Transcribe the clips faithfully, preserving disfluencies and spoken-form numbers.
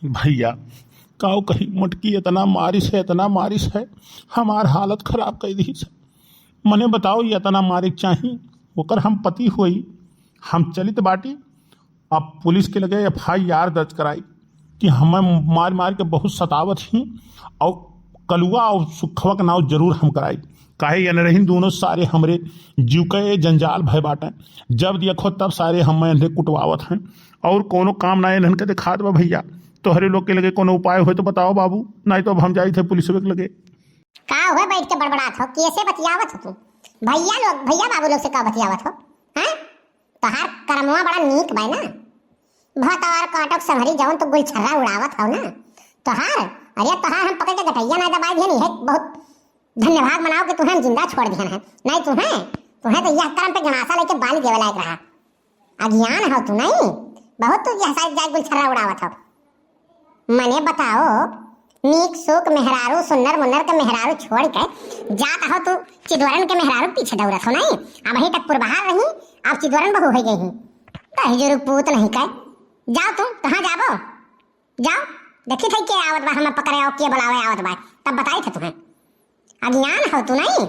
भइया, काउ कही, मोटकी एतना मारिस है, एतना मारिस है, हमार हालत खराब कइ दिहिस है। मने बताओ, ये एतना मारे के चाही? ओकर हम पति होई, हम चलित बाटी, अब पुलिस के लगे एफ आई आर दर्ज कराई कि हमें मार मार के बहुत सतावत ही, और कलुआ और सुखवा के नाव जरूर हम कराई। काहे, ये नहीं दोनों सारे हमरे जीव के जंजाल भय बाटे। जब देखो तब सारे हमें इन्हें कुटवावत हैं, और कोनो काम ना इन्हन के दिखात बा भइया। तोहरे लोग के लगे कोनो उपाय होय तो बताओ बाबू, नहीं तो अब हम जाइत है पुलिस के लगे। का हुआ, बैठ के बड़बड़ात हो, कैसे बतियावत हो तू? भइया लोग, भइया बाबू लोग से का बतियावत हो? हैं? तोहार करमवा बड़ा नीक बा ना। भतार काटक संहरी जवन तू गुलछर्रा उड़ावत हो ना। तोहार, अरे तोहार हम पकड़ के गटैया ना दबाई दिहन, इहे बहुत धन्यवाद मनाओ कि तुहें हम जिंदा छोड़ दिहन है। नहीं तुहें, तुहें तो यह करम पे गणासा लेके बाली देवे लायक रहा। अज्ञान हो तू नहीं, बहुत तू यह सारी जाए गुलछर्रा उड़ावत हो। मने बताओ, नीक सूक मेहरारू, सुन्नर मुन्नर के मेहरारू छोड़ के जात हो तू चिदवरन के मेहरारू पीछे दौड़त हो नहीं? अबहीं तक पुरबहार रही, अब चिदवरन बहू होइ गई ही। दहिजरू पूत नहीं के। जाओ तू, कहाँ जाबो? जाओ, देखी थे के आवत बा, हमें पकड़े आओ, के बुलावे आवत बा, तब बताई थे तुम्हें। अज्ञान हो तू नहीं?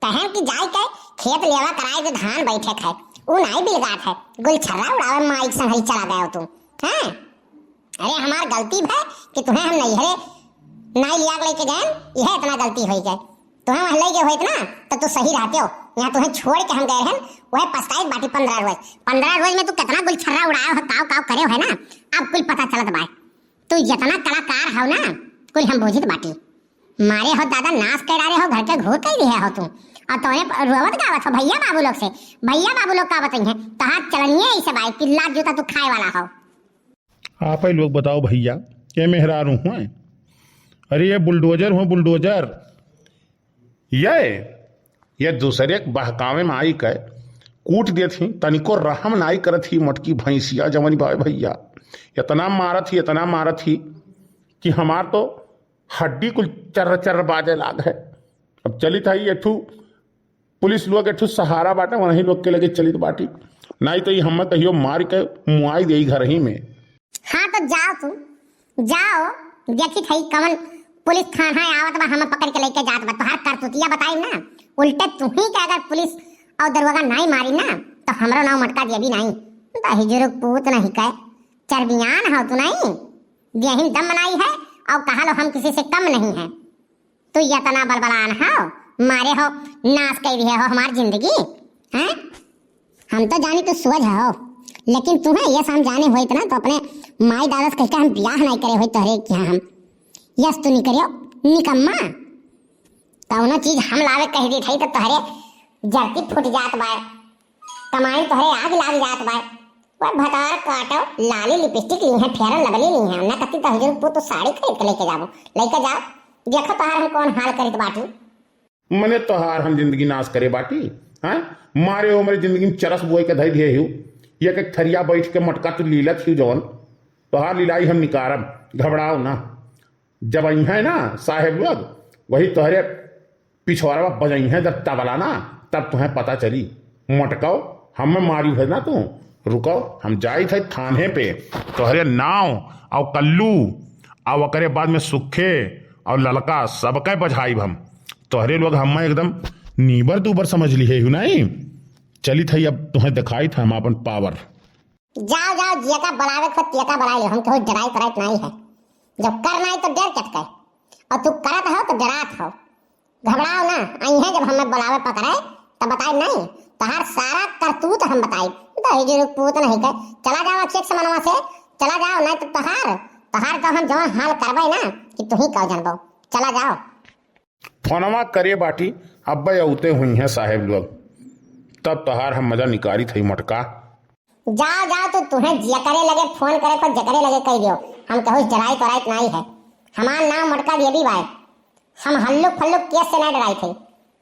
कहन कि जाए के खेत लेवा कराए के धान बैठे खाए, ऊ नहीं बिलगात है, गुलछर्रा उड़ावे माइक संग ही चला गए हो तू, हैं? अरे हमार गलती भय कि तुम्हें हम नैहरे नाई लिया के लेके गए, यह इतना गलती होई गए। तुम्हें वहाँ ले गए होइत ना तो तू सही रहते हो। यहाँ तुम्हें छोड़ के हम गए रहन, वह पछताइत बाटी पंद्रह रोज। पंद्रह रोज में तू कितना गुलछर्रा उड़ाया हो, काव काव करे हो है ना, अब कुल पता चलत बाय। तू जितना कलाकार हो ना, कुल हम बूझित बाटी। मारे हो दादा, नाश कर डारे हो, घर के घूर कह दिए हो तू। और तोरे प-, रोवत गावत हो भैया बाबू लोग से। भैया बाबू लोग का बताई हैं, तहार चलनिए ऐसे बाय कि लात जूता तू खाए वाला हो। आपे लोग बताओ भैया, ये मेहरारू हुए? अरे ये बुलडोजर हुए, बुलडोजर। ये, ये दूसरे के बहकावे में आई के कूट देत ही, तनिको रहम नाई करत ही। मोटकी भैंसिया जवन बाय भैया, इतना मारत ही, इतना मारत ही कि हमार तो हड्डी कुल चर्र चर्र बाजे लाग है। अब चलित है ये ठू पुलिस लोग एक ठो सहारा बाटे, वही लोग के लगे चलित बाटी, नाई तो ई हमें कहियो मार के मुआई देई घर ही में। हाँ तो जाओ तू, जाओ, देखी थई कवन पुलिस थाना आवत बा, हमें पकड़ के लेके जात बा। तोहार करतूतिया बताई ना, उल्टे तुही के अगर पुलिस और दरोगा नाई मारी ना तो हमरो नाव मटका देबी नाई। दहिजुरुक पूत नहीं कहे, चरबियान हो तू नहीं, देहिन दम बनाई है और कहा लो हम किसी से कम नहीं है। तू यतना बलबलान हो, मारे हो, नाश कर दिए हो हमार जिंदगी, हैं? हम तो जानी तू सुअज हो, लेकिन तुम्हें ये समझाने हो इतना तो अपने माई दादा से कहके हम ब्याह नहीं करे हो तोहरे के यहाँ हम। यस तू नहीं करियो, निकम्मा। कौनो चीज हम लावे कह दी थी तो तोहरे जरती फूट जात बाय। कमाई तोहरे आग लाग जात बाय। ओए भतार काटो, लाली लिपस्टिक ली है, फेयर लवली ली है, ना कती दहिजर पो तो साड़ी खरीद के लेके जाबो, लेके जाओ, देखो तोहार हम कौन हाल करित बाटी। मने तोहार हम जिंदगी नाश करे बाटी, हैं? मारे हो मेरे जिंदगी में चरस बोए के धई दिए हियो, एक एक थरिया बैठ के मटका तू लीलत हियो जवन, तोहार लीलाई हम निकारब, घबराओ ना। जब अइहें ना साहेब लोग, वही तोहरे पिछवाड़वा बजइहें जब तबला ना, तब तुहें पता चली। मटकाओ, हमें मारी है ना तू। रुको, हम जाइत है थाने पे, तोहरे नाव और कल्लू और ओकरे बाद में सुखे और ललका सबके बजाइब हम। तोहरे लोग हमें एकदम नीबर दूबर समझ लिहे हो नहीं। चलित है अब तुहें दिखाइत है हम अपन पावर। जाओ, जाओ, जियका बुलावे को तियका बुला ले, हम केहू डराइत कराइत नहीं है। जब करना है तो डर कट के, और तू करत हो तो डरात हो। घबराओ ना, अइहें जब हमें बुलावे पकड़े, तब बताइब नहीं, तोहार सारा करतूत हम बताइब। दहिजर पूत नहीं के, चला जाओ अक्षय के समनवा से, चला जाओ, नहीं तो तोहार, तोहार तो हम जवन हाल करबे ना कि तू ही कह जनबो। चला जाओ। फोनवा करे बाटी, अब्बे अउते हुइहें साहेब लोग, तब तोहार हम मजा निकारित हई मटका। जाओ, जाओ, तू तुहें जेकरे लगे फोन करे को जेकरे लगे कह दियो, हम केहू से डराइत वराइत नाई है। हमार नाम मटका देवी बाय, हम हल्लुक फल्लुक केस से ना डराइत है।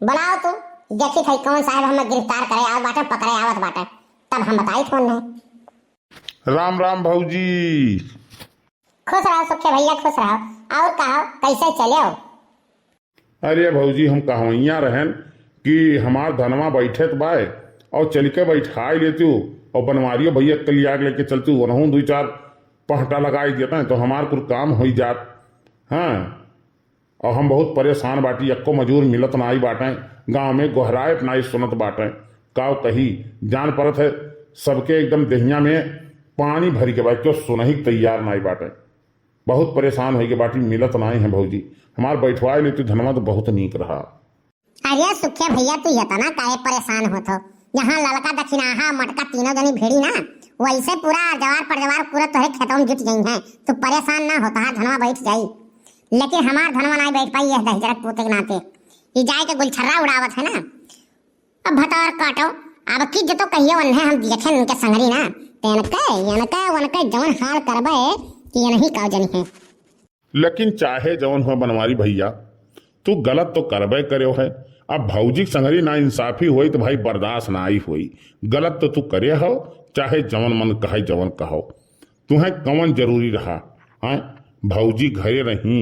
बुलाओ तू, देखी थई कौन साहेब हमें गिरफ्तार करे आवत बाटे, पकड़े आवत बाटे, तब हम बताई फोन में। राम राम भौजी। खुश रहो सुखे भैया, खुश रहो। और कहो, कैसे चले हो? अरे भौजी, हम कहवैया रहन कि हमार धनवा बैठे के बाय और चल के बैठाई लेतू और बनवारियो भैया के लिया के लेके चलतू, वनहू दो चार पहटा लगाई देते तो हमार कुल काम होई जात। हाँ, और हम बहुत परेशान बाटी, एक्को मजूर मिलत नाई बाटे, गांव में गोहराए नाई सुनत बाटे। काव कही, जान परत है, सबके एकदम देहिया में पानी भरी के बा, क्यों सुनही के तैयार नाई बाटे। बहुत परेशान होई के बाटी, मिलत नाई है भौजी, हमार बैठवाए लेती धनवा तो बहुत नीक रहा। अरे सुखे भैया, तू इतना काहे परेशान होत हो? जहाँ ललका दक्षिणाहा मटका तीनों जनी भिड़ी ना, वैसे पूरा जवार परजवार पूरा तोहरे खेतवा में जुट जाई हैं। तू परेशान ना हो, तोहार धनवा बैठ जाई, लेकिन हमार धनवा नाई बैठ पाई, यह दहिजरक पूते के नाते। ई जाए के गुलछर्रा उड़ावत है ना। अब भतार काटो, अब की जो तो कहिए वन्हे हम देखें उनके संगरी ना, तेनके, यनके, वनके जवन हाल करबे कि यनही का जनी है। लेकिन चाहे जवन हुआ बनवारी भैया, तू गलत तो करबे करेव है। अब भौजी के संगरी नाइंसाफी होई तो भाई बर्दाश्त नाई होई। गलत तो तू करे हो, चाहे जवन मन कहे जवन कहो। तुहें कवन जरूरी रहा, हैं? भौजी घरे रही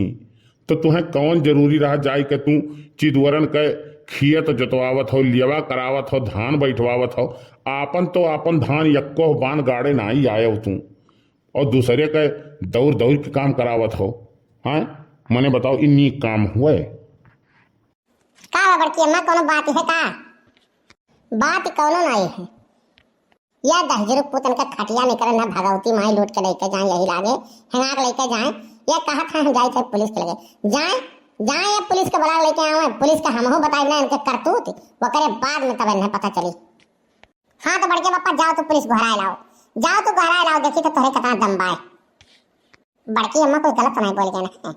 तो तुहें कवन जरूरी रहा जाए के तू चिदवरन के खियत जोतवावत हो, लियवा करावत हो, धान बैठवावत हो। आपन तो आपन धान यक्को बान गाड़े नाई आए हो तू। और दूसरे के दौड़ दौड़ के काम करावत हो। हाँ, मने बताओ, ई नीक काम हुए? का बा बड़की अम्मा, कोनो बात है का? बात कोनो नाई है। या दहिजरू पूतन का खटिया निकरे ना, भगवती माई लूट के लेके जाए, यही लागे हेंगा के लेके जाए। ये कहत है हम जाए थे पुलिस के लगे, जाए, जाए या पुलिस के बुला लेके आवे, पुलिस का हमहू बताए ना इनके करतूत, ओकरे बाद में तब इन्हें पता चली। हाँ, तो बड़के पप्पा, जाओ तू पुलिस गोहराए लाओ, जाओ तू गोहराए लाओ, देखी तो तोहरे कितना दम बाए। बड़की अम्मा कुछ गलत तो नहीं बोल गए ना?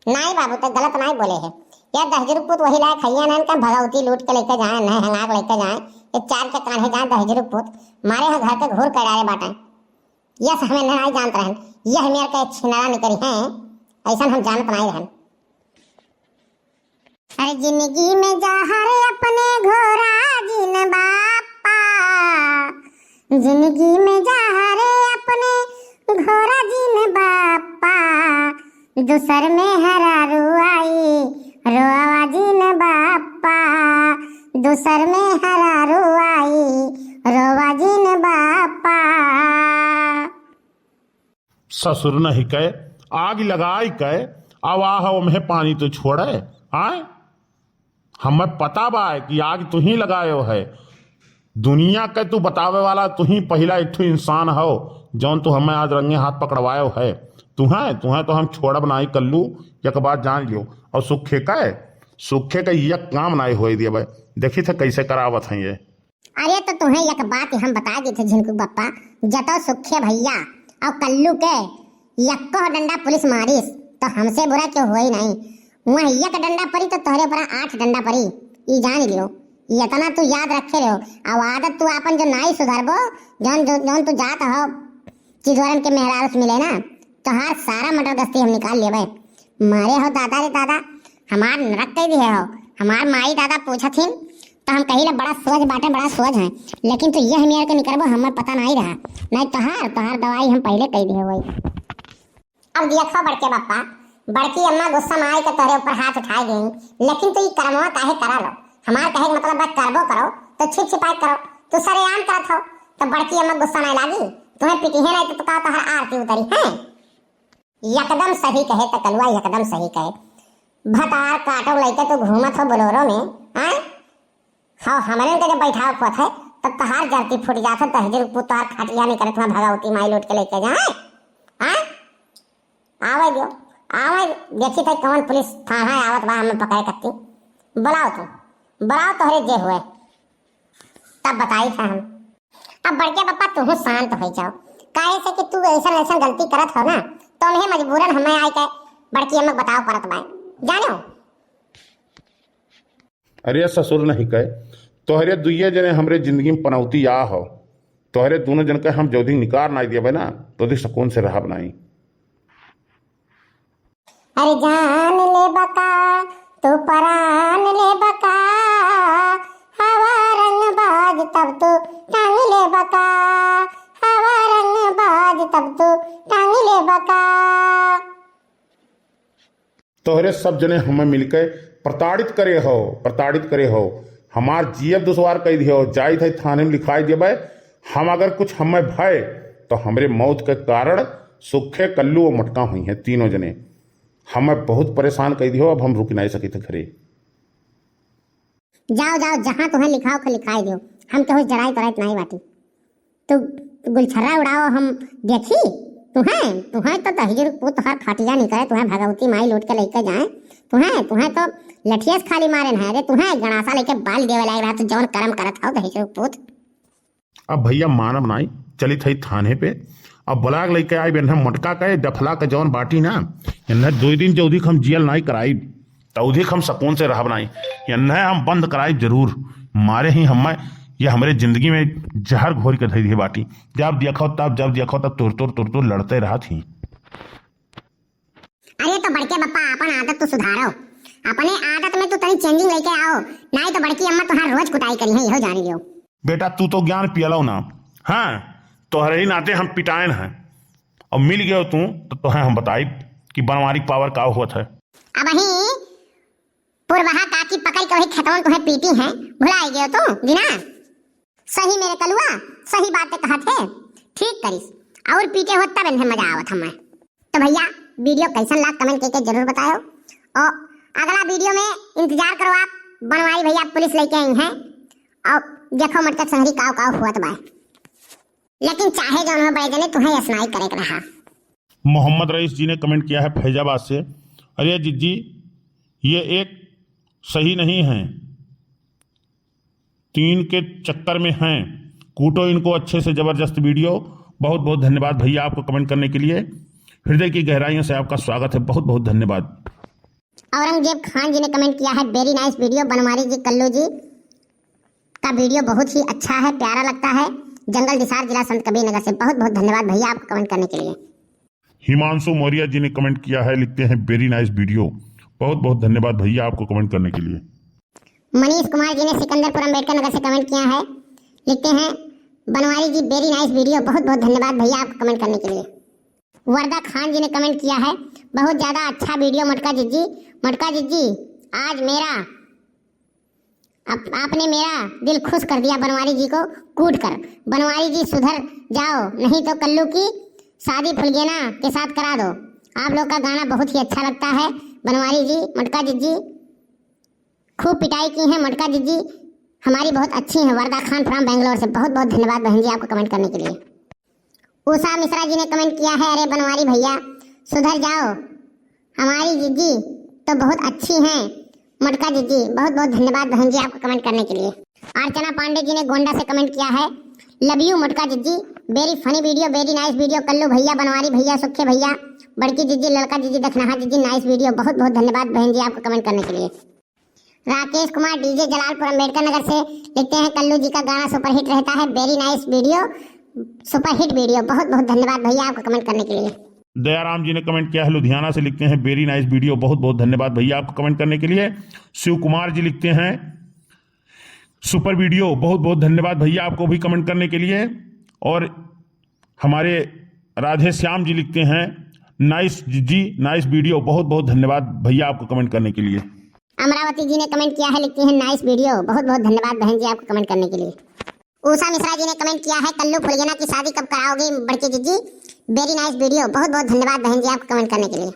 नाई बाबू, तो गलत नाई बोले है। यह दहिजरू पूत वही लायक है ना, इनका भगवती लूट के लेके जाए, नहीं हंगाक लेके जाए, ये चार के कान्हे जाए दहिजरू पूत, मारे हो घर के घूर कड़ारे बाटे। यह हमें नहीं जानत रहन, यह मेर के छिनारा निकरी हैं, ऐसा हम जानत नहीं रहन। अरे जिंदगी में जहर अपने घोरा जिन बापा, जिंदगी में जहर अपने घोरा जिन बापा, दूसर में हरा रुआई रोवा जिन बापा, दूसर में हरा रुआई रोवा जिन बापा। ससुर नहीं कहे, आग लगाई कहे, अब आह ओम्हे पानी तो छोड़े, आए? हमें पता बा कि आग तुही लगायो है। दुनिया के तू बतावे वाला तुही पहिला एक ठो इंसान हो, जौन तू हमें आज रंगे हाथ पकड़वायो है। तुहें, तुहें तो हम छोड़ब नाई कल्लू, एक बात जान लियो। और सुखे के, सुखे के एक काम नाई होए देबे। देखी थे कैसे करावत हैं ये। अरे तो तुहें एक बात हम बता दी थे झिनकू बप्पा, जतो सुखे भैया और कल्लू के यक्को डंडा पुलिस मारिस तो हमसे बुरा क्यों होई नहीं। वह एक डंडा परी तो तोहरे ऊपर आठ डंडा परी, ई जान लियो। इतना तू याद रखे रहो। अब आदत तू आपन जो नाई सुधरबो, जौन, जो, जौन तू जात हो चिदोरन के मेहरारू से मिले ना, तोहार सारा मटर गश्ती हम निकाल लेबे। मारे हो दादा रे दादा, हमार नरक कई दिहे हो। हमार माई दादा पूछत हिन, तो हम कही बड़ा सोच बाटे, बड़ा सोच है, लेकिन तू यह मेर के निकरबो, हमें पता नहीं रहा, नहीं तोहार, तोहार दवाई हम पहले कई दिहे होई। अब देखो बड़के बप्पा, बड़की अम्मा गुस्सा में आई के तोहरे ऊपर हाथ उठाए गई, लेकिन तू ई करमवा काहे करा लो? हमार कहे के मतलब बा करबो करो तो छिप छिपाए करो, तू सरेआम करत हो तो बड़की अम्मा गुस्सा नहीं लागी, तुम्हें पिटिहे नहीं तो का तोहर आरती उतरी है? एकदम सही कहे त कलुआ, एकदम सही कहे। भतार काटो लइके तू घूमत हो बोलोरो में, आय? हाँ, हमरे के जब बैठाव खोत है, तब तहार जरती फूट जात है, दहिजरू पूत तोहार खटिया नहीं करे, तुम्हार भगवती माई लूट के लेके जाए। हाँ? आवे दियो, आवे, देखी थे कौन पुलिस थाना आवत बा हमें पकड़े कत्ती। बुलाओ तू, बुलाओ तोहरे जे हुए, तब बताई था हम। अब बड़के पप्पा तुहू शांत हो जाओ, काहे से कि तू ऐसा ऐसा गलती करत हो ना, तो उन्हें मजबूरन हमें आए के बड़की अम्मा के बताओ परत बाय, जानो? अरे ससुर नहीं कहे, तोहरे दुइये जने हमरे जिंदगी में पनौती आ हो, तोहरे दोनों जन के हम जौदी निकार नाई देबे ना, तो सुकून से रहब नाई। अरे जान ले बका, तू परान ले बका, हवा रंग बाज तब तू टांग ले बका, हवा रंग बाज तब तू टांग ले बका। तोहरे सब जने हमें मिलके प्रताड़ित करे हो, प्रताड़ित करे हो, हमार जियब दुश्वार कई दियो, जाइत है थाने में लिखाई देबे। हम अगर कुछ हमें भय तो हमरे मौत के कारण सुखे, कल्लू और मोटका हुइहैं तीनों जने। हमें बहुत परेशान कइ दिहो, अब हम रुकि नाहीं सकित घरे। जाओ, जाओ, जहाँ तुहैं लिखाओ के लिखाइ दियो, हम केहू जराइत तराइत नाहीं बाटी। तू गुलछर्रा उड़ाओ, हम देखी तुहैं, तुहैं तो दहिजरू पूत तोहार खटिया निकरे, तुहैं भगवती माई लूट के लइके जाए, तुहैं, तुहैं तो लठिया से खाली मारे न है रे, तुहैं गंडासा लइके बाल देवे लायक रहा, तो जवन करम करत हौ दहिजरू पूत। अब भइया मानब नाई, चलित हई थाने पे। अब बुलाक लइके आइब एन्हे मोटका के, डफला के जौन बाटी ना, एन्हे दुइ दिन जौधिक हम जियल नाई कराइब, तौधिक हम सकून से रहब नाई। एन्हे हम बंद कराइब जरूर। मारे ही हम्मे, ये हमरे जिंदगी में जहर घोरि के धइ दिहे बाटी। जब देखो तब, जब देखो तब तुर तुर, तुर तुर लड़ते रहत ही। अरे तो बड़के बप्पा, आपन आदत तू सुधारो, अपने आदत में तू तनी changing लइके आओ, नाई तो बड़की अम्मा तोहार रोज कुटाई करिहैं, इहो जानी लियो। बेटा, तू तो ज्ञान पियलौ ना, हाँ, तोहरे ही नाते हम पिटाएन हैं, और मिल गयो तू तो तोहे हम बताइब कि बनवारी क power का होत है। अबहीं पुरबहा काकी पकड़ि के वही खेतवन तोहे पीटी हैं, भुलाइ गयो तू, दिना? सही मेरे कलुआ, सही बात कहत है, ठीक करिस, और पीटे होत तब एन्हे मजा आवत हमें। तो भइया, video कैसन लाग comment कइके जरूर बतायो। और अगला video में इंतजार करो आप, बनवारी भइया पुलिस लइके अइहैं। और देखो मोटका संगरी काव काव हुअत बाय। लेकिन चाहे जौन हो बड़े जने, तुहैं असनाई करे के रहा। मोहम्मद रईस जी ने comment किया है फैजाबाद से, अरे जिज्जी, ये एक सही नहीं है। तीन के चक्कर में हैं, कूटो इनको अच्छे से, जबरदस्त video। बहुत बहुत धन्यवाद भइया आपको comment करने के लिए, हृदय की गहराइयों से आपका स्वागत है, बहुत बहुत धन्यवाद। औरंगजेब खान जी ने comment किया है, very nice video बनवारी जी, कल्लू जी का video बहुत ही अच्छा है, प्यारा लगता है। जंगल निसार, जिला संत कबीर नगर से बहुत बहुत धन्यवाद भइया आपको comment करने के लिए। हिमांशु मौर्य जी ने comment किया है, लिखते हैं, very nice video। बहुत बहुत धन्यवाद भइया आपको comment करने के लिए। मनीष कुमार जी ने सिकंदरपुर अंबेडकर नगर से comment किया है, लिखते हैं, बनवारी जी, very nice video। बहुत बहुत धन्यवाद भइया आपको comment करने के लिए। वर्दा खान जी ने comment किया है, बहुत ज्यादा अच्छा video मोटका जिज्जी। मोटका जिज्जी, आज मेरा आप, आपने मेरा दिल खुश कर दिया बनवारी जी को कूट कर। बनवारी जी सुधर जाओ, नहीं तो कल्लू की शादी फुलगेना के साथ करा दो। आप लोग का गाना बहुत ही अच्छा लगता है बनवारी जी, मोटका जिज्जी। खूब पिटाई की है मोटका जिज्जी, हमारी बहुत अच्छी है। वर्दा खान from बैंगलोर से बहुत बहुत धन्यवाद बहन जी आपको comment करने के लिए। उषा मिश्रा जी ने comment किया है, अरे बनवारी भइया सुधर जाओ, हमारी जिज्जी तो बहुत अच्छी हैं मोटका जिज्जी। बहुत बहुत धन्यवाद बहन जी आपको comment करने के लिए। अर्चना पांडे जी ने गोंडा से comment किया है, love you मोटका जिज्जी, very funny video, very nice video। कल्लू भइया, बनवारी भइया, सुखे भइया, बड़की जिज्जी, ललका जिज्जी, दखनहा जिज्जी, nice video। बहुत बहुत धन्यवाद बहन जी आपको comment करने के लिए। राकेश कुमार डीजे जलालपुर अंबेडकर नगर से लिखते हैं, कल्लू जी का गाना superhit रहता है, very nice video, superhit video। बहुत बहुत धन्यवाद भइया आपको comment करने के लिए। दयाराम जी ने comment किया है लुधियाना से, लिखते हैं, very nice video। बहुत बहुत धन्यवाद भइया आपको comment करने के लिए। शिव कुमार जी लिखते हैं, super video। बहुत बहुत धन्यवाद भइया आपको भी comment करने के लिए। और हमारे राधे श्याम जी लिखते हैं, nice जी, nice video। बहुत बहुत धन्यवाद भइया आपको comment करने के लिए। अमरावती जी ने comment किया है, लिखती हैं, nice video। बहुत बहुत धन्यवाद बहन जी आपको comment करने के लिए। उषा मिश्रा जी ने comment किया है, कल्लू फुलगेना की शादी कब कराओगे बड़की जिज्जी? Very nice video। बहुत बहुत धन्यवाद बहन जी आपको comment करने के लिए।